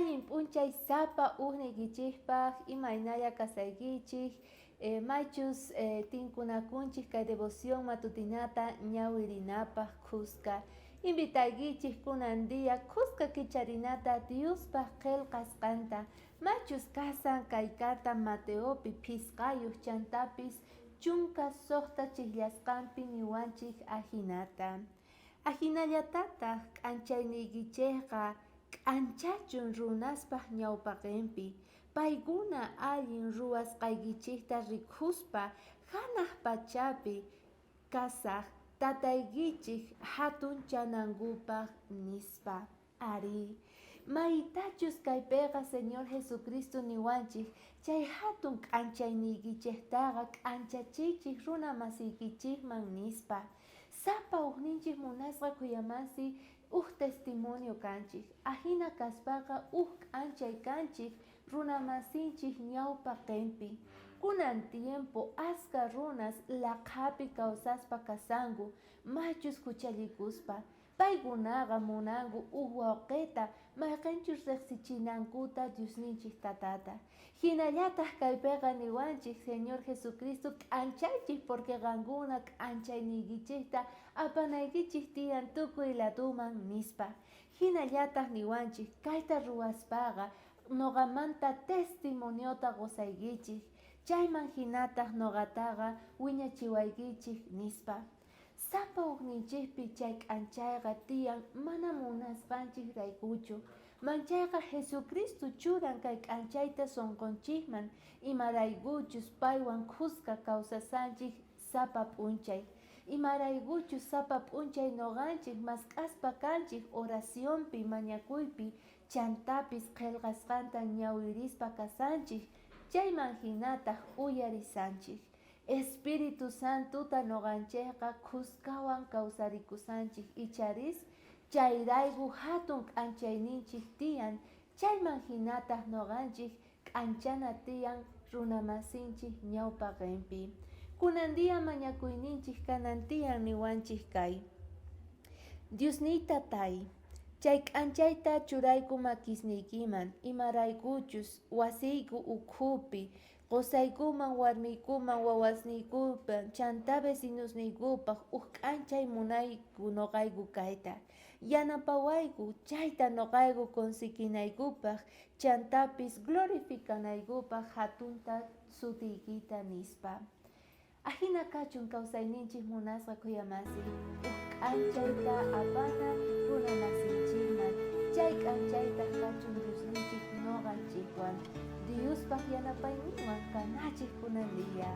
Allin p'unchay sapa ujniykichejpaj imaynalla kasaykichej, maychus tinkunakunchej kay devoción matutinata ñawirinapaj khuska. Invitaykichej kunan día khuska kicharinata Diospaj qhelqasqanta, maychus kasan kay carta Mateopi phisqayoj chantapis 16 chijllasqanpi niwanchej ajinata. Ajinallatataj k'anchayniykichejqa k'anchachun runaspaj ñawpaqenpi, paykuna allin ruwasqaykichejta rikuspa janaj pachapi kasaj Tataykichej jatunchanankupaj, nispa. Arí, maytachus kaypeqa Señor Jesucristo niwanchej, chay jatun k'anchayniykichejtaqa k'anchachiychej runa masiykichejman, nispa. Sapa ujninchej munasqa khuyamasi uj testimonio kanchej. Ajina kaspaqa uj k'anchay kanchej runamasinchej ñawpaqenpi. Kunan tiempo aska runas laqhapi kawsaspa kasanku, machus juchallikuspa. Paykunaqa munanku uj wawqeta mayqenchus rejsichinankuta Diosninchej Tatata. Jinallataj kaypeqa niwanchej Señor Jesucristo k'anchaychej porque qankuna k'anchayniykichejta apanaykichej tiyan tukuy ladoman, nispa. Jinallataj niwanchej kayta ruwaspaqa noqamanta testimoniota qosaykichej, chayman jinataj noqataqa wiñachiwaykichej, nispa. Sapa ujninchejpi chay k'anchayqa tiyan mana munasqanchejraykuchu. Manchayqa Jesucristo churan kay k'anchayta sonqonchejman, imaraykuchus paywan khuska kawsasanchej sapa p'unchay. Imaraykuchus sapa p'unchay noqanchej mask'aspa kanchej oracionpi, mañakuypi, chantapis qhelqasqanta ñawirispa kasanchej, chayman jinataj uyarisanchej. Espíritu Santota noqanchejqa khuskawan kawsarikusanchej icharis, chayrayku jatun k'anchayninchej tiyan, chayman jinataj noqanchej k'anchana tiyan runamasinchej ñawpaqenpi. Kunan día mañakuyninchej kanan tiyan niwanchej kay. Diosniy Tatay, chay k'anchayta churayku makisniykiman, imaraykuchus wasiyku ukhupi, qosaykuman, warmiykuman, wawasniykuman, chantá vecinosniykupaj uj k'anchay munayku noqayku kayta. Yanapawayku chayta noqayku conseguinaykupaj, chantapis glorificanaykupaj jatunta sutiykita, nispa. Ajina kachun kawsayninchej munasqa khuyamasi, uj k'anchayta apana runamasinchejman, chay k'anchaytaj kachun Diosninchej noqanchejwan, Diospaj yanapayninwan kanachej kunan día.